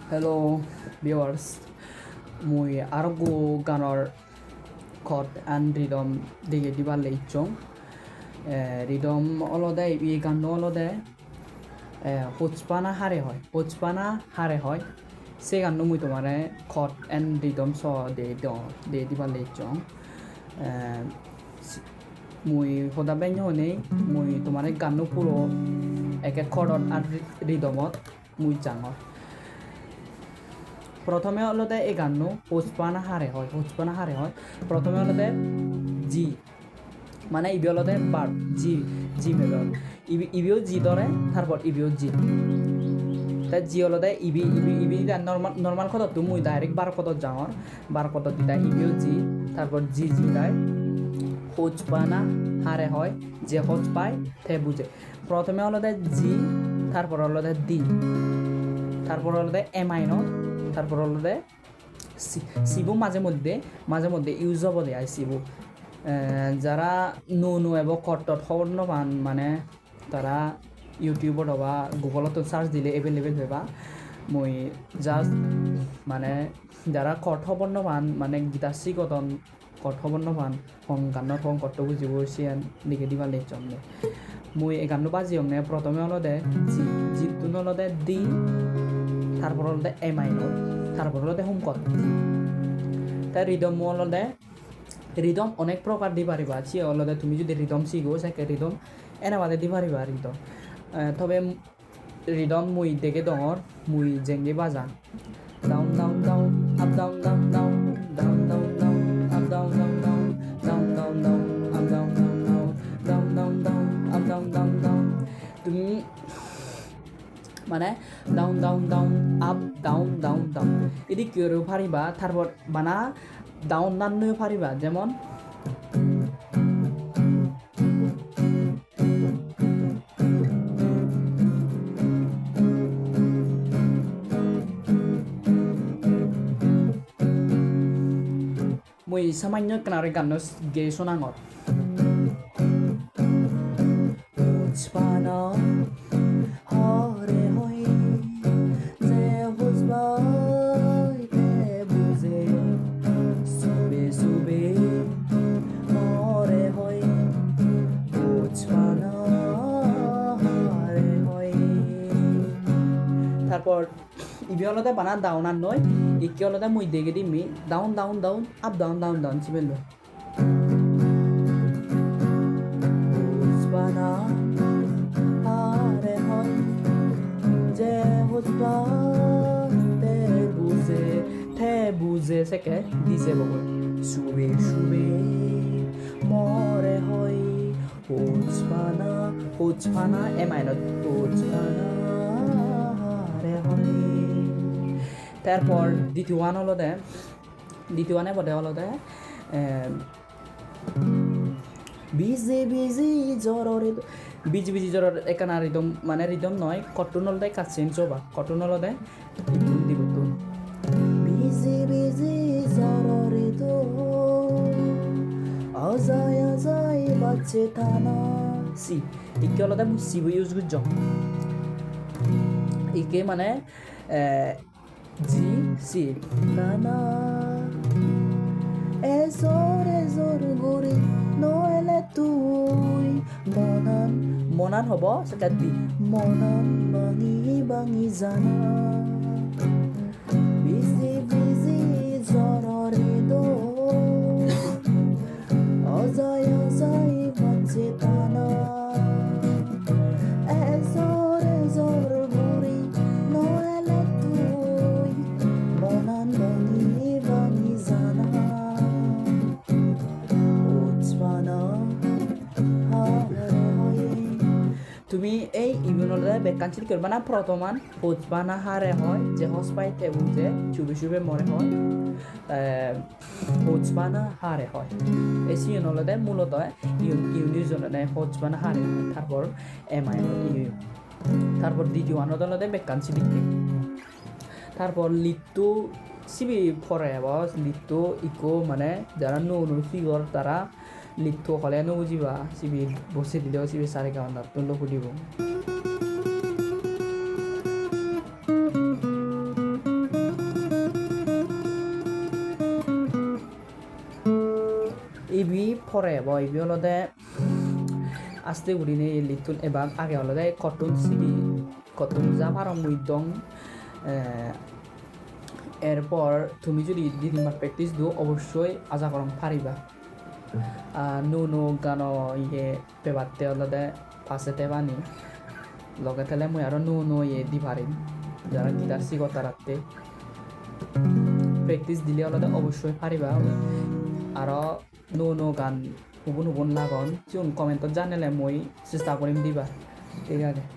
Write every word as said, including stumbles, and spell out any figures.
Hello viewers, mui arokko ganor chord and rhythm degei diballei icchong. Eh, rhythm olode, ei ganno olode, eh, Hojpana Hare Hoi, Hojpana Hare Hoi. Se ganno mui tomare chord and rhythm so degei dong, degei diballei icchong. Eh, si-, mui hoda bej no honei, mui tomare ganno puro ek ek chordot ar ry-, rhythmot mui jangor. Prothome olode ei ganno Hojpana Hare Hoi, Hojpana Hare Hoi. Prothome olode G, mane ibe olode verb, G, G major. Ibe, ibeyo G dore, tarpor ibeyo G. Te G olode ibe, ibe, ibe da normal, normal chordottun mui direct verb chordot jangor. Verb chordot dida ibeyo G, tarpor G, G dai. Hojpana Hare Hoi, je hoj pai te buje. Prothome olode G, tarpor olode D, tarpor olode A minor, tarpor olode C. C bo maje moddhe, maje moddhe use obode ai C bo. Eh, jara nuo nuo ebo chord tot hobor no pan, mane tara YouTube-ot oba Google-ottun search dile available peba. Mui just mane jara chord hobor no pan, mane guitar sigodon, chord hobor no pan, hon gannot hon chord-o bujibo siyan degei diballei icchonde. Mui ei ganno bajeyonge, prothome olode G, G-ttun olode D, tarpor olode A minor, tarpor olode home chord. Te rhythm olode, rhythm onek prokar di pariba, siye olode tumi judi rhythm sigo, sekke rhythm ene bade di pariba rhythm. Eh, tobe rhythm mui degei dongor, mui jengei bajang. Down, down, down, up, down, down, down, down, down, down, up, down, down, down, down, down, down, up, down, down, down, down, down, down, up, down, down, down. Tumi mane down, down, down, up, down, down, down. Idikke guri pariba, tarpor bana down-an-o pariba, jemon Mui samanyo ekkan aro ganno s-, gei sunangor. Hojpana hare hoi, je hojpai te buje, sube sube more hoi, hojpana hare hoi. Tarpor ibe olode bana down-an noi, ikke olode mui degei dim mi down, down, down, up, down, down, down, sibe loi. Hojpana hare hoi, je hojpai te buje, te buje sekke dije bogoi. Sube sube more hoi, hojpana, hojpana, A minor, hojpana hare hoi. Tarpor ditiyoan olode, ditiyoan ebode olode, eh, biji biji joror idu, biji biji joror ekkana rhythm, mane rhythm noi, chord-tun olode ekka change oba, chord-tun olode ittun dibottun. Biji biji joror idu, ajai ajai bacche tana. Si, ikke olode mui sibo use gojjong. Ikke mane, eh, G, C. Nana, ejor ejor guri no ele tui. Monan, monan hobo, sekke di. Monan bangi bangi jana. Biji biji joror idu. Ajai ajai bacche tana. Ejor ejor guri no ele tui, monan bangi bangi jana. Hojpana hare hoi. Tumi ei igun olode bekkan sidi guri bana protoman, hojpana hare hoi, je hoj pai te buje, sube sube more hoi. Eh, Hojpana hare hoi. Ei siyen olode muloto, eh, iun, iun use olode hojpana hare hoi. Tarpor A minor iu. Tarpor ditiyoanot olode bekkan sidikke. Tarpor lead-to sibe pore ebo, lead-to ikko mane jara nuo nuo sigor tara lead-to hole no bujiba, sibe bose dileyo sibe saregamapattun loi hudibo. Pore bo ibe olode aste gurinei lead-tun ebak age olode chord-tun sigi, chord-tun ja parong mui dong. Eh, erpor tumi judi di tinbar practice do, obossoi aja gorong pariba. Ah, nuo nuo gano iye pebatte olode passe tebani. Loge tele mui aro nuo nuo iye di parim. Jara guitar sigo taratte practice dile olode obossoi pariba. Aro nuo nuo gan hubun hubun lagon, sigun comment-ot janele mui chesta gorim dibar. Thik age.